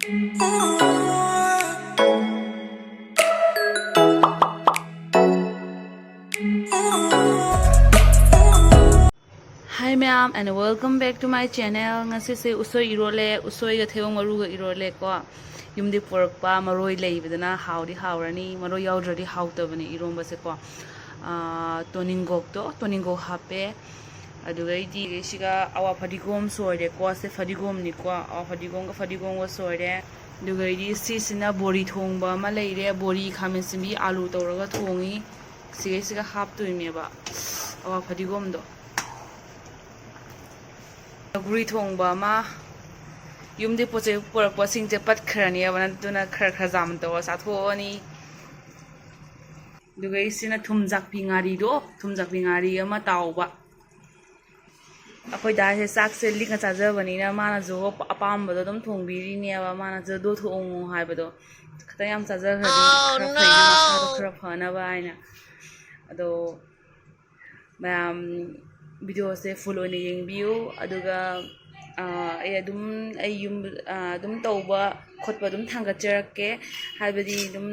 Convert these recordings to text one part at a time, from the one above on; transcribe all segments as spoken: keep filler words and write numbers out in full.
Hi ꯃꯌꯥꯝ, and welcome back to my channel. ꯉꯁꯤꯁꯦ ꯎꯁꯣꯏ ꯏꯔꯣꯜꯂꯦ, ꯎꯁꯣꯏꯒ ꯊꯩꯕꯣꯡ ꯃꯔꯨꯒ ꯏꯔꯣꯜꯂꯦꯀꯣ꯫ ꯌꯨꯝꯗꯤ ꯄꯨꯔꯛꯄ ꯃꯔꯣꯏ ꯂꯩꯕꯗꯅ ꯍꯥꯎꯗꯤ ꯍꯥꯎꯔꯅꯤ, ꯃꯔꯣꯏ ꯌꯥꯎꯗ꯭ꯔꯗꯤ ꯍꯥꯎꯇꯕꯅꯦ ꯏꯔꯣꯝꯕꯁꯦꯀꯣ꯫ ꯑꯥ, ꯇꯣꯅꯤꯡꯒꯣꯛꯇꯣ, ꯇꯣꯅꯤꯡꯒꯣꯛ ꯍꯥꯞꯄꯦ꯫ ꯑꯗꯨꯒꯩꯗꯤ ꯁꯤꯒ ꯑꯋꯥ ꯐꯗꯤꯒꯣꯝ ꯁꯣꯏꯔꯦꯀꯣ, ꯁꯦ ꯐꯗꯤꯒꯣꯝꯅꯤꯀꯣ, ꯑꯋꯥ ꯐꯗꯤꯒꯣꯝꯒ ꯐꯗꯤꯒꯣꯝꯒ ꯁꯣꯏꯔꯦ꯫ ꯑꯗꯨꯒꯩꯗꯤ ꯁꯤꯁꯤꯅ ꯕꯣꯔꯤ ꯊꯣꯡꯕ ꯑꯃ ꯂꯩꯔꯦ, ꯕꯣꯔꯤ, ꯈꯥꯃꯦꯟ ꯑꯁꯤꯟꯕꯤ, ꯑꯥꯂꯨ ꯇꯧꯔꯒ ꯊꯣꯡꯉꯤ꯫ ꯁꯤꯒꯩꯁꯤꯒ ꯍꯥꯞꯇꯣꯏꯅꯦꯕ ꯑꯋꯥ ꯐꯗꯤꯒꯣꯝꯗꯣ꯫ ꯁꯧꯒ꯭ꯔꯤ ꯊꯣꯡꯕ ꯑꯃ, ꯌꯨꯝꯗꯤ ꯄꯣꯠ ꯆꯩ ꯄꯨꯔꯛꯄꯁꯤꯡꯁꯦ ꯄꯠꯈ꯭ꯔꯅꯦꯕ, ꯑꯗꯨꯅ ꯈꯔ ꯈꯔ ꯖꯥꯝ ꯇꯧꯔ ꯆꯥꯊꯣꯛꯑꯅꯤ꯫ ꯑꯗꯨꯒ ꯑꯩꯁꯤꯅ ꯊꯨꯝꯖꯥꯛꯄꯤ ꯉꯥꯔꯤꯗꯣ, ꯊꯨꯝꯖꯥꯛꯄꯤ ꯉꯥꯔꯤ ꯑꯃ ꯇꯥꯎꯕ꯫ ꯑꯩꯈꯣꯏ ꯗꯥꯁꯦ ꯆꯥꯛꯁꯦ ꯂꯤꯛꯅ ꯆꯥꯖꯕꯅꯤꯅ ꯃꯥꯅꯁꯨ ꯑꯄꯥꯝꯕꯗꯣ ꯑꯗꯨꯝ ꯊꯣꯡꯕꯤꯔꯤꯅꯦꯕ, ꯃꯥꯅꯁꯨ ꯑꯗꯨ ꯊꯣꯡꯉꯣ ꯍꯥꯏꯕꯗꯣ꯫ ꯈꯤꯇꯪ ꯌꯥꯝ ꯆꯥꯖꯈ꯭ꯔꯗꯤ ꯈꯔ ꯐꯩꯅ, ꯃꯁꯥꯗꯣ ꯈꯔ ꯐꯅꯕ ꯍꯥꯏꯅ꯫ ꯑꯗꯣ ꯃꯌꯥꯝ ꯚꯤꯗꯤꯑꯣꯁꯦ ꯐꯨꯜ ꯑꯣꯏꯅ ꯌꯦꯡꯕꯤꯌꯨ꯫ ꯑꯗꯨꯒ ꯑꯥ, ꯑꯩ ꯑꯗꯨꯝ ꯑꯩ ꯌꯨꯝ ꯑꯥ, ꯑꯗꯨꯝ ꯇꯧꯕ ꯈꯣꯠꯄ ꯑꯗꯨꯝ ꯊꯥꯡꯒꯠꯆꯔꯛꯀꯦ꯫ ꯍꯥꯏꯕꯗꯤ ꯑꯗꯨꯝ,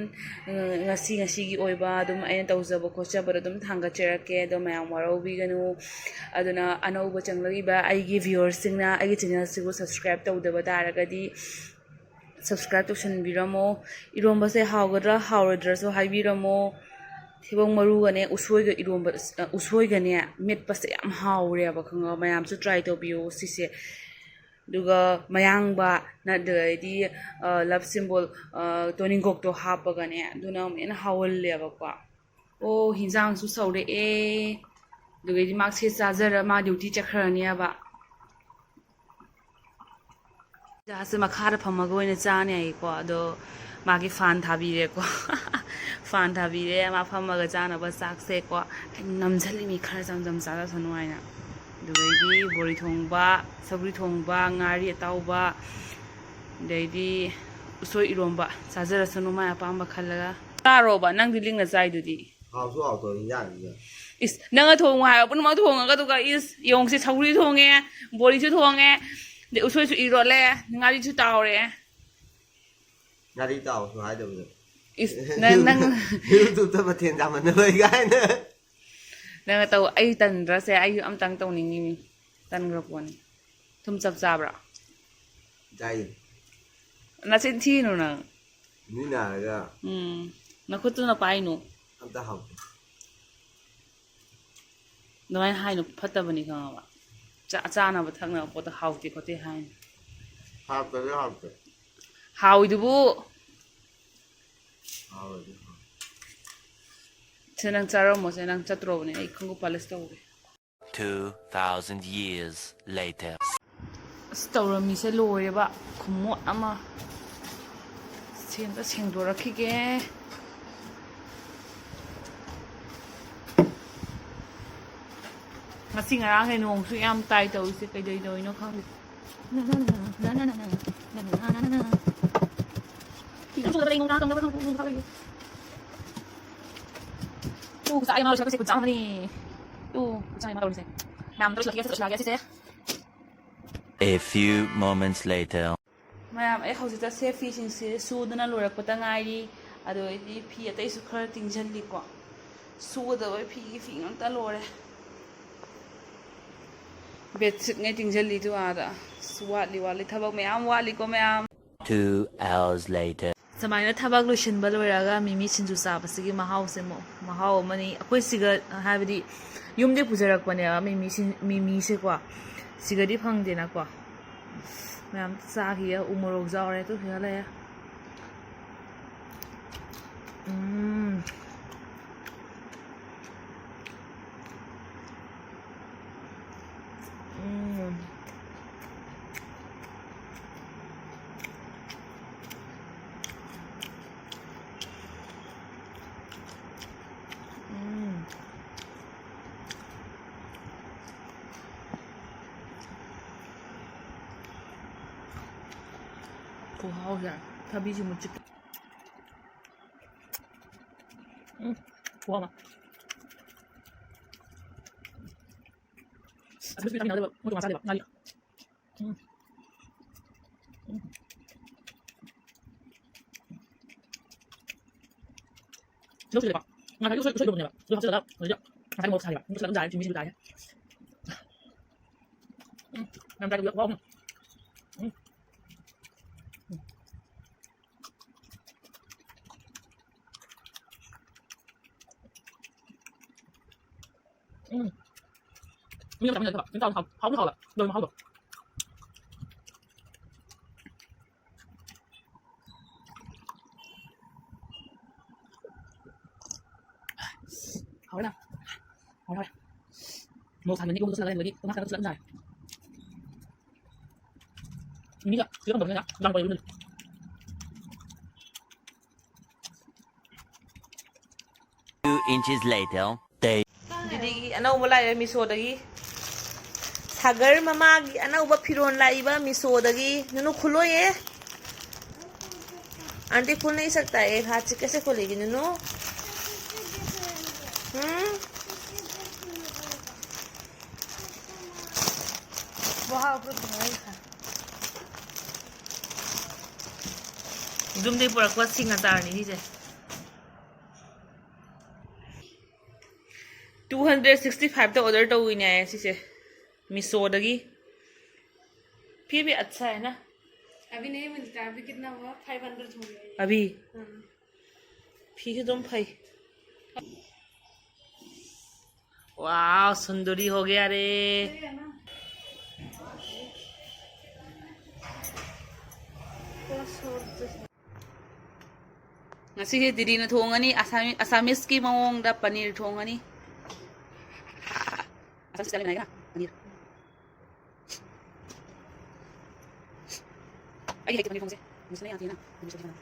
ꯑ, ꯉꯁꯤ ꯉꯁꯤꯒꯤ ꯑꯣꯏꯕ ꯑꯗꯨꯝ ꯑꯩꯅ ꯇꯧꯖꯕ ꯈꯣꯠꯆꯕꯗꯣ ꯑꯗꯨꯝ ꯊꯥꯡꯒꯠꯆꯔꯛꯀꯦ꯫ ꯑꯗꯣ ꯃꯌꯥꯝ ꯋꯥꯔꯧꯕꯤꯒꯅꯨ꯫ ꯑꯗꯨꯅ ꯑꯅꯧꯕ ꯆꯪꯂꯛꯏꯕ ꯑꯩꯒꯤ ꯚ꯭ꯌꯨꯋꯔꯁꯤꯡꯅ ꯑꯩꯒꯤ ꯆꯦꯅꯦꯜꯁꯤꯕꯨ ꯁꯕꯁꯀ꯭ꯔꯥꯏꯕ ꯇꯧꯗꯕ ꯇꯥꯔꯒꯗꯤ ꯁꯕꯁꯀ꯭ꯔꯥꯏꯕ ꯇꯧꯁꯟꯕꯤꯔꯝꯃꯣ꯫ ꯏꯔꯣꯝꯕꯁꯦ ꯍꯥꯎꯒꯗ꯭ꯔꯥ ꯍꯥꯎꯔꯣꯏꯗ꯭ꯔꯥꯁꯨ ꯍꯥꯏꯕꯤꯔꯝꯃꯣ꯫ ꯊꯩꯕꯣꯡ ꯃꯔꯨꯒꯅꯦ ꯎꯁꯣꯏꯒ ꯏꯔꯣꯝꯕ, ꯑ, ꯎꯁꯣꯏꯒꯅꯦ ꯃꯦꯠꯄꯁꯦ ꯌꯥꯝ ꯍꯥꯎꯔꯦꯕ, ꯈꯪꯉꯕ? ꯃꯌꯥꯝꯁꯨ ꯇ꯭ꯔꯥꯏ ꯇꯧꯕꯤꯌꯣ ꯁꯤꯁꯦ꯫ ꯑꯗꯨꯒ ꯃꯌꯥꯡꯕ, ꯅꯠꯇ꯭ꯔꯒꯗꯤ, ꯑ, ꯂꯞ ꯁꯤꯝꯕꯣꯜ, ꯑ, ꯇꯣꯅꯤꯡꯀꯣꯛꯇꯣ ꯍꯥꯞꯄꯒꯅꯦ, ꯑꯗꯨꯅ ꯑꯃꯨꯛ ꯍꯦꯟꯅ ꯍꯥꯎꯍꯜꯂꯦꯕꯀꯣ꯫ ꯑꯣ, ꯍꯤꯟꯖꯥꯡꯁꯨ ꯁꯧꯔꯛꯑꯦ꯫ ꯑꯗꯨꯒꯩꯗꯤ ꯃꯥꯁꯦ ꯆꯥꯖꯔ ꯃꯥ ꯗ꯭ꯌꯨꯇꯤ ꯆꯠꯈ꯭ꯔꯅꯦꯕ꯫ ꯆꯥꯁꯦ ꯃꯈꯥꯗ ꯐꯝꯃꯒ ꯑꯣꯏꯅ ꯆꯥꯅꯤ ꯍꯥꯏꯌꯦꯀꯣ꯫ ꯑꯗꯣ ꯃꯥꯒꯤ ꯐꯥꯟ ꯊꯥꯕꯤꯔꯦꯀꯣ꯫ ꯐꯥꯟ ꯊꯥꯕꯤꯔꯦ, ꯃꯥ ꯐꯝꯃꯒ ꯆꯥꯅꯕ ꯆꯥꯛꯁꯦꯀꯣ꯫ ꯑꯩꯅ ꯅꯝꯁꯤꯜꯂꯤꯃꯤ ꯈꯔ ꯆꯝ ꯆꯝ ꯆꯥꯖꯁꯅꯨ ꯍꯥꯏꯅ꯫ ꯑꯗꯨꯗꯩꯗꯤ ꯕꯣꯔꯤ ꯊꯣꯡꯕ, ꯁꯧꯒ꯭ꯔꯤ ꯊꯣꯡꯕ, ꯉꯥꯔꯤ ꯑꯇꯥꯎꯕ, ꯑꯗꯩꯗꯤ ꯎꯁꯣꯏ ꯏꯔꯣꯝꯕ ꯆꯥꯖꯔꯁꯅꯨ ꯃꯥꯏ ꯑꯄꯥꯝꯕ ꯈꯜꯂꯒ꯫ ꯆꯥꯔꯣꯕ, ꯅꯪꯗꯤ ꯂꯤꯡꯅ ꯆꯥꯏꯗꯨꯗꯤ꯫ ꯍꯥꯎꯁꯨ ꯍꯥꯎꯇꯕ ꯏꯟꯖꯥꯡꯅꯤꯅ꯫ ꯏꯁ, ꯅꯪꯅ ꯊꯣꯡꯉꯨ ꯍꯥꯏꯕ ꯄꯨꯝꯅꯃꯛ ꯊꯣꯡꯉꯒ, ꯑꯗꯨꯒ ꯏꯁ, ꯌꯦꯡꯉꯨꯁꯤ, ꯁꯧꯒ꯭ꯔꯤ ꯊꯣꯡꯉꯦ, ꯕꯣꯔꯤꯁꯨ ꯊꯣꯡꯉꯦ, ꯑꯗꯩ ꯎꯁꯣꯏꯁꯨ ꯏꯔꯣꯜꯂꯦ, ꯉꯥꯔꯤꯁꯨ ꯇꯥꯎꯔꯦ꯫ ꯉꯥꯔꯤ ꯇꯥꯎꯁꯨ ꯍꯥꯏꯗꯕꯗꯣ꯫ ꯏꯁ, ꯅꯪ, ꯅꯪ, YouTube-ꯇ ꯃꯊꯦꯜ ꯌꯥꯝꯃꯟꯅꯕꯩ ꯀꯥꯏꯅ꯫ ꯅꯪꯅ ꯇꯧ, ꯑꯩ ꯇꯟꯗ꯭ꯔꯁꯦ, ꯑꯩ ꯑꯝꯇꯪ ꯇꯧꯅꯤꯡꯉꯤꯅꯤ꯫ ꯇꯟꯈ꯭ꯔ ꯄꯣꯠꯅꯤ꯫ ꯊꯨꯝ ꯆꯞ ꯆꯥꯕ꯭ꯔꯥ? ꯆꯥꯏ꯫ ꯅꯆꯤꯟ ꯊꯤꯅꯨ ꯅꯪ꯫ ꯃꯤ ꯅꯥꯔꯒ꯫ ꯎꯝ꯫ ꯅꯈꯨꯠꯇꯨꯅ ꯄꯥꯏꯅꯨ꯫ ꯑꯝꯇ ꯍꯥꯎꯇꯦ꯫ ꯑꯗꯨꯃꯥꯏꯅ ꯍꯥꯏꯅꯨ, ꯐꯠꯇꯕꯅꯤ ꯈꯪꯉꯕ? ꯆꯥ-, ꯆꯥꯅꯕ ꯊꯛꯅꯕ ꯄꯣꯠꯇ ꯍꯥꯎꯇꯦ ꯈꯣꯠꯇꯦ ꯍꯥꯏꯅꯨ꯫ ꯍꯥꯎꯇ꯭ꯔꯗꯤ ꯍꯥꯎꯇꯦ꯫ ꯍꯥꯎꯏꯗꯨꯕꯨ꯫ ꯍꯥꯎꯔꯗꯤ ꯍꯥꯎ꯫ ꯁꯦ, ꯅꯪ ꯆꯥꯔꯝꯃꯣꯁꯦ, ꯅꯪ ꯆꯠꯇ꯭ꯔꯣꯕꯅꯦ, ꯑꯩ ꯈꯣꯡꯎꯞ polish ꯇꯧꯒꯦ꯫ Two thousand years later. ꯑꯁ, ꯇꯧꯔꯝꯃꯤꯁꯦ ꯂꯣꯏꯔꯦꯕ, ꯈꯨꯃꯣꯠ ꯑꯃ꯫ ꯁꯦ, ꯑꯝꯇ ꯁꯦꯡꯗꯣꯔꯛꯈꯤꯒꯦ꯫ ꯉꯁꯤ ꯉꯔꯥꯡꯁꯦ ꯅꯣꯡꯁꯨ ꯌꯥꯝ ꯇꯥꯏ ꯇꯧꯔꯤꯁꯦ, ꯀꯩꯗꯧꯗꯣꯏꯅꯣ ꯈꯪꯗꯦ꯫ ꯐꯤ ꯁꯨꯗꯕ ꯂꯩ, ꯅꯣꯡ ꯇꯥ ꯀꯪꯗꯕ ꯈꯪꯗꯦ, ꯅꯣꯡ ꯇꯥ ꯂꯩ꯫ ꯇꯨ, ꯈꯨꯠꯁꯥ ꯑꯩ ꯃꯥ ꯂꯣꯏꯁꯤꯜꯂꯛꯄꯁꯦ ꯈꯨꯠ ꯆꯥꯝꯃꯅꯤ꯫ ꯇꯨ, ꯈꯨꯠꯁꯥ ꯑꯩ ꯃꯥ ꯂꯣꯏꯁꯦ꯫ ꯃꯌꯥꯝ ꯑꯝꯇ ꯂꯣꯏꯁꯤꯜꯂꯛꯀꯦ, ꯂꯣꯏꯁꯤꯜꯂꯛꯑꯒꯦ ꯁꯤꯁꯦ꯫ A few moments later. ꯃꯌꯥꯝ, ꯑꯩ ꯍꯧꯖꯤꯛꯇ ꯁꯦ ꯐꯤꯁꯤꯡꯁꯦ ꯁꯨꯗꯅ ꯂꯣꯏꯔꯛꯄꯗ ꯉꯥꯏꯔꯤ꯫ ꯑꯗꯨ ꯑꯩꯗꯤ ꯐꯤ ꯑꯇꯩꯁꯨ ꯈꯔ ꯇꯤꯡꯁꯤꯜꯂꯤꯀꯣ꯫ ꯁꯨꯒꯗꯕ ꯐꯤꯒꯤ ꯐꯤ ꯉꯥꯛꯇ ꯂꯣꯏꯔꯦ꯫ Bedsheet ꯉꯩ ꯇꯤꯡꯁꯤꯜꯂꯤꯗꯨ ꯑꯥꯗ꯫ ꯑꯁ, ꯋꯥꯠꯂꯤ, ꯋꯥꯠꯂꯤ꯫ ꯊꯕꯛ ꯃꯌꯥꯝ ꯋꯥꯠꯂꯤꯀꯣ, ꯃꯌꯥꯝ꯫ Two hours later. ꯁꯨꯃꯥꯏꯅ ꯊꯕꯛ ꯂꯣꯏꯁꯤꯟꯕ ꯂꯣꯏꯔꯒ ꯃꯤꯃꯤ ꯁꯤꯡꯖꯨ ꯆꯥꯕꯁꯤꯒꯤ ꯃꯍꯥꯎꯁꯦ ꯃ-, ꯃꯍꯥꯎ ꯑꯃꯅꯤ꯫ ꯑꯩꯈꯣꯏ ꯁꯤꯒ, ꯍꯥꯏꯕꯗꯤ, ꯌꯨꯝꯗꯒꯤ ꯄꯨꯖꯔꯛꯄꯅꯦꯕ ꯃꯤꯃꯤ ꯁꯤꯡ-, ꯃꯤꯃꯤꯁꯦꯀꯣ꯫ ꯁꯤꯒꯗꯤ ꯐꯪꯗꯦꯅꯀꯣ꯫ ꯃꯌꯥꯝ ꯆꯥꯈꯤꯌꯦ꯫ ꯎ ꯃꯣꯔꯣꯛ ꯌꯥꯎꯔꯦ꯫ ꯑꯗꯨ ꯁꯤꯗ ꯂꯩꯔꯦ꯫ ꯎꯝ꯫ ꯎꯝ꯫ ꯎꯝ꯫ ꯈꯨꯍꯥꯎꯁꯦ꯫ ꯊꯕꯤꯁꯤ ꯃꯨꯛ ꯆꯤꯛ-, ꯎꯝ, ꯈꯨꯍꯥꯎ ꯑꯃ꯫ ꯑꯁ, ꯑꯗꯨ ꯆꯥꯃꯤꯟꯅꯗꯕ ꯃꯣꯏꯗꯣ ꯉꯥ ꯆꯥꯗꯦꯕ, ꯉꯥꯔꯤ꯫ ꯎꯝ꯫ ꯎꯝ꯫ ꯇꯤꯜꯍꯧ ꯁꯣꯏꯗꯕ꯫ ꯉꯁꯥꯏꯒꯤ ꯎꯁꯣꯏ, ꯎꯁꯣꯏꯗꯨꯕꯅꯦꯕ꯫ ꯑꯗꯨꯒ ꯍꯥꯞꯆꯤꯜꯂꯒ, ꯑꯗꯨꯗ ꯉꯁꯥꯏꯒꯤ ꯃꯣꯔꯣꯛ ꯁꯥꯔꯤꯕ꯫ ꯑꯗꯨ ꯁꯤꯜꯂꯒ ꯑꯗꯨꯝ ꯌꯥꯔꯦ, ꯊꯨꯝ ꯃꯤꯁꯤꯁꯨ ꯇꯥꯔꯦ꯫ ꯎꯝ, ꯌꯥꯝ ꯆꯥꯏ, ꯍꯥꯎꯕꯅ꯫ ꯎꯝ꯫ ꯎꯝ꯫ ꯎꯝ꯫ ꯃꯤ ꯑꯃ ꯆꯥꯃꯤꯟꯅꯗꯕ꯫ ꯑꯗꯨꯝ ꯆꯥꯎꯅ ꯍꯥꯎ-, ꯍꯥꯎꯅ ꯍꯥꯎꯕ꯫ ꯂꯣꯏ ꯃꯍꯥꯎꯗꯣ꯫ ꯍꯥꯎꯔꯦ꯫ ꯍꯥꯎꯔꯦ, ꯍꯥꯎꯔꯦ꯫ ꯃꯣꯔꯣꯛ ꯁꯥꯍꯟꯕꯅꯤ, ꯏꯔꯣꯝꯕꯗ ꯆꯠꯂꯒ ꯂꯩꯕꯒꯤ ꯇꯣꯃꯥ ꯈꯔ ꯆꯠꯂꯒ ꯆꯥꯔꯦ꯫ ꯃꯤꯃꯤꯒ ꯁꯤꯒ ꯀꯝꯕꯅꯤꯅ ꯌꯥꯝ ꯄꯩꯕꯅꯤ꯫ Two inches later. ꯗꯤꯗꯤꯒꯤ ꯑꯅꯧꯕ ꯂꯥꯛꯑꯦ ꯃꯤꯁꯣꯗꯒꯤ꯫ ꯁꯥꯒꯔ ꯃꯃꯥꯒꯤ ꯑꯅꯧꯕ ꯐꯤꯔꯣꯜ ꯂꯥꯛꯏꯕ ꯃꯤꯁꯣꯗꯒꯤ꯫ ꯅꯨꯅꯨ ꯈꯨꯂꯣꯏꯌꯦ꯫ आंटी खोल नहीं सकता है, एक हाथ से कैसे खोलेगी नूनू? हम्म? वहाँ ऊपर खुला ही था। ꯌꯨꯝꯗꯒꯤ ꯄꯨꯔꯛꯄ ꯁꯤꯡ ꯑꯆꯥꯔꯅꯤ ꯁꯤꯁꯦ꯫ Two hundred sixty five ꯇ order ꯇꯧꯋꯤꯅꯦ ꯁꯤꯁꯦ, ꯃꯤꯁꯣꯗꯒꯤ꯫ फिर भी अच्छा है ना? अभी नहीं मिलता, अभी कितना हुआ? फ़ाइव हंड्रेड हो गया ये। अभी? हाँ। ꯐꯤꯁꯨ ꯑꯗꯨꯝ ꯐꯩ꯫ वाह, सुंदरी हो गया रे। ꯉꯁꯤꯁꯦ ꯗꯤꯗꯤꯅ ꯊꯣꯡꯉꯅꯤ, ꯑꯁꯥꯃꯤ-, ꯑꯁꯥꯃꯤꯁꯀꯤ ꯃꯑꯣꯡꯗ ꯄꯅꯤꯔ ꯊꯣꯡꯉꯅꯤ꯫ ꯑꯁꯥꯃꯤꯁ style ꯅꯥꯏꯒꯅ ꯄꯅꯤꯔ꯫ ꯑꯩꯗꯤ ꯍꯩꯇꯦ ꯄꯅꯤꯔ ꯊꯣꯡꯕꯁꯦ꯫ ꯃꯤꯁꯅ ꯌꯥꯗꯦꯅ꯫ ꯄꯅꯤꯔ ꯁꯕꯖꯤ ꯕꯅꯥ꯫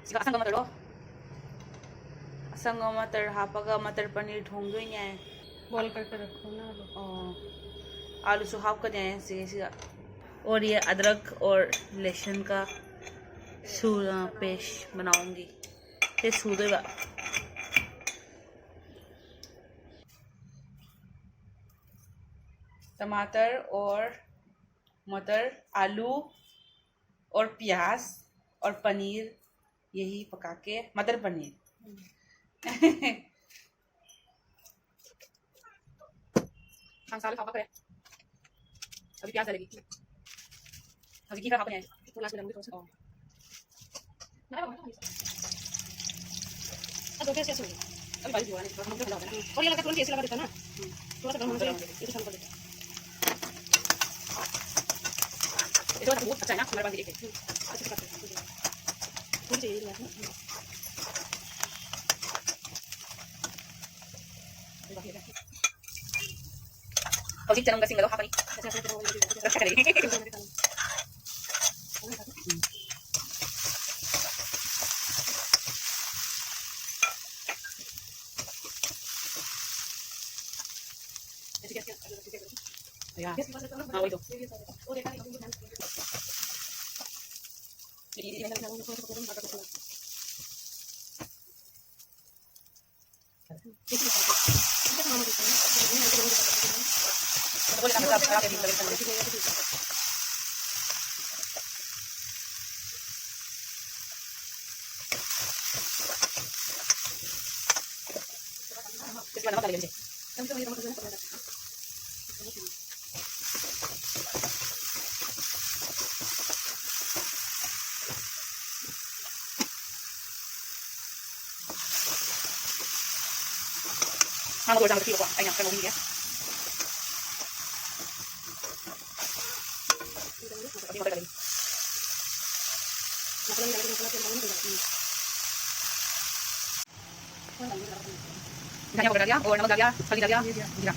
ꯁꯤꯒ ꯑꯁꯪꯕ ꯃꯇꯔꯗꯣ꯫ ꯑꯁꯪꯕ ꯃꯇꯔ ꯍꯥꯞꯄꯒ ꯃꯇꯔ ꯄꯅꯤꯔ ꯊꯣꯡꯗꯣꯏꯅꯦ꯫ बॉयल करके रखो ना आलू। ꯑꯣ꯫ ꯑꯥꯂꯨꯁꯨ ꯍꯥꯞꯀꯅꯤ ꯁꯤꯒ꯫ और ये अदरक और लहसुन का सू-, paste बनाऊंगी। ये सूदोइबा। टमाटर और मटर, आलू और प्याज और पनीर यही पका के, मटर पनीर। ꯈꯥꯡ ꯁꯥꯕ ꯊꯥꯎ ꯍꯥꯞꯈ꯭ꯔꯦ꯫ ꯍꯧꯖꯤꯛ ꯄꯤꯌꯥꯁ ꯂꯩꯔꯤ꯫ ꯍꯧꯖꯤꯛ ꯘꯤ ꯈꯔ ꯍꯥꯞꯄꯅꯤ ꯍꯥꯏ꯫ ꯊꯣꯛꯂꯛꯑꯁꯤ ꯂꯝꯒꯤ ꯊꯣꯛꯂꯛꯑꯁꯤ꯫ ꯑꯣ꯫ अब हो गया, ऐसे हो गया। अभी बारिश हुआ है, थोड़ा सा मौसम ठंडा हो गया ना। और ये लगा तुरंत एसी लगा देता ना। थोड़ा सा गर्म होना चाहिए, एसी चालू कर देता। ये थोड़ा सा बहुत अच्छा है ना, हमारे पास एक है। अच्छे से करते हैं। थोड़ी चाहिए, ये थोड़ा सा। ꯍꯧꯖꯤꯛ ꯆꯅꯝꯒ ꯁꯤꯡꯒꯗꯣ ꯍꯥꯞꯄꯅꯤ꯫ ꯑꯌꯥ꯫ ꯉꯥ ꯑꯣꯏꯗꯣ꯫ ꯉꯥ ꯃꯇꯣꯔ ꯆꯥꯕꯗ ꯊꯤꯕꯀꯣ, ꯑꯩꯅ ꯈꯔ ꯉꯧꯕꯤꯒꯦ꯫ ꯉꯁꯥꯏ ꯍꯧꯒꯠꯂꯒ ꯂꯩ꯫ धनिया पाउडर डाल दिया और नमक डाल दिया, हल्दी डाल दिया, जीरा।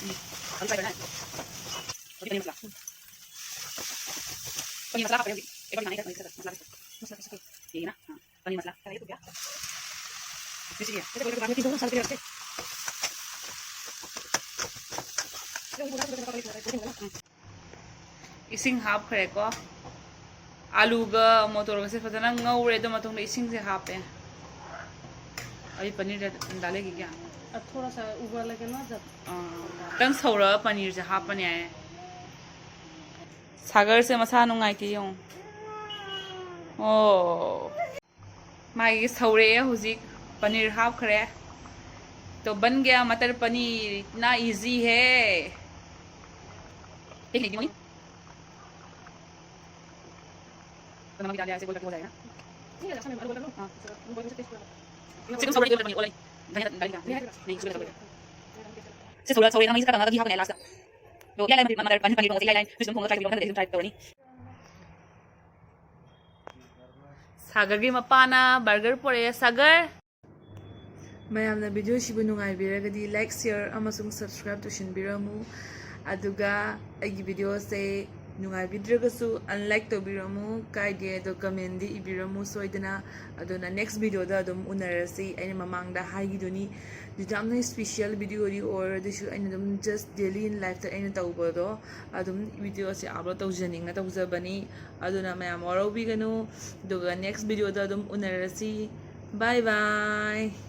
हम्म। अभी पनीर मसाला। पनीर मसाला आप करेंगे। एक बार बनाने का पनीर का मसाला। मसाला कैसे? यही ना? हाँ। पनीर मसाला। पनीर तो क्या? इसलिए। ये तो कोई बात नहीं, तीन दो साल के रखते। ये भी बोला, थोड़ा सा पनीर, थोड़ा सा, थोड़ा सा, हम्म। ꯏꯁꯤꯡ ꯍꯥꯞꯈ꯭ꯔꯦꯀꯣ꯫ ꯑꯂꯨꯒ ꯃꯣꯇꯣꯔꯒꯁꯦ ꯐꯖꯅ ꯉꯧꯔꯦ, ꯑꯗꯨ ꯃꯇꯨꯡꯗ ꯏꯁꯤꯡꯁꯦ ꯍꯥꯞꯄꯦ꯫ ꯑꯩ ꯄꯅꯤꯔꯗ ꯗꯥꯜ ꯂꯩꯈꯤꯒꯦ꯫ अब थोड़ा सा उबालेगा ना जब। ꯑꯥ, ꯈꯤꯇꯪ ꯁꯧꯔꯒ ꯄꯅꯤꯔꯁꯦ ꯍꯥꯞꯄꯅꯦ ꯍꯥꯏꯌꯦ꯫ ꯁꯥꯒꯔꯁꯦ ꯃꯁꯥ ꯅꯨꯡꯉꯥꯏꯇꯦ ꯌꯦꯡꯉꯨ꯫ ꯑꯣ꯫ ꯃꯥꯒꯤ ꯁꯧꯔꯛꯑꯦ ꯍꯧꯖꯤꯛ꯫ ꯄꯅꯤꯔ ꯍꯥꯞꯈ꯭ꯔꯦ꯫ तो बन गया मटर पनीर। इतना ईजी है। देख लीजिए। तो नमक डाल दिया, ऐसे गोल करके हो जाएगा। हाँ। इससे तुम सब्जी कर बनी, ओले। धनिया डाल दिया। नहीं, इसमें सब्जी। से थोड़ा, थोड़ा नमक इसका कम लगा, घी हाफ बनाया लास्ट का। तो या लाइन मटर पनीर, पनीर को से या लाइन, फिर तुम ट्राई करो नहीं। ꯁꯥꯒꯔꯒꯤ ꯃꯄꯥꯅ ꯕꯔꯒꯔ ꯄꯣꯔꯛꯑꯦ꯫ ꯁꯥꯒꯔ꯫ ꯃꯌꯥꯝꯅ ꯚꯤꯗꯤꯑꯣꯁꯤꯕꯨ ꯅꯨꯡꯉꯥꯏꯕꯤꯔꯒꯗꯤ like, share ꯑꯃꯁꯨꯡ subscribe ꯇꯧꯁꯤꯟꯕꯤꯔꯝꯃꯨ꯫ ꯑꯗꯨꯒ ꯑꯩꯒꯤ ꯚꯤꯗꯤꯑꯣꯁꯦ ꯅꯨꯡꯉꯥꯏꯕꯤꯗ꯭ꯔꯒꯁꯨ unlike ꯇꯧꯕꯤꯔꯝꯃꯨ, ꯀꯥꯏꯗꯦ, ꯑꯗꯣ commentꯗꯤ ꯏꯕꯤꯔꯝꯃꯨ ꯁꯣꯏꯗꯅ꯫ ꯑꯗꯨꯅ next videoꯗ ꯑꯗꯨꯝ ꯎꯅꯔꯁꯤ꯫ ꯑꯩꯅ ꯃꯃꯥꯡꯗ ꯍꯥꯏꯈꯤꯗꯨꯅꯤ, ꯌꯥꯝꯅ special videoꯗꯤ ꯑꯣꯏꯔꯣꯏ, ꯑꯗꯨꯁꯨ ꯑꯩꯅ ꯑꯗꯨꯝ just daily in lifeꯇ ꯑꯩꯅ ꯇꯧꯕꯗꯣ ꯑꯗꯨꯝ videoꯁꯦ upload ꯇꯧꯖꯅꯤꯡꯅ ꯇꯧꯖꯕꯅꯤ꯫ ꯑꯗꯨꯅ ꯃꯌꯥꯝ ꯋꯥꯔꯧꯕꯤꯒꯅꯨ꯫ ꯑꯗꯨꯒ next videoꯗ ꯑꯗꯨꯝ ꯎꯅꯔꯁꯤ꯫ Bye bye꯫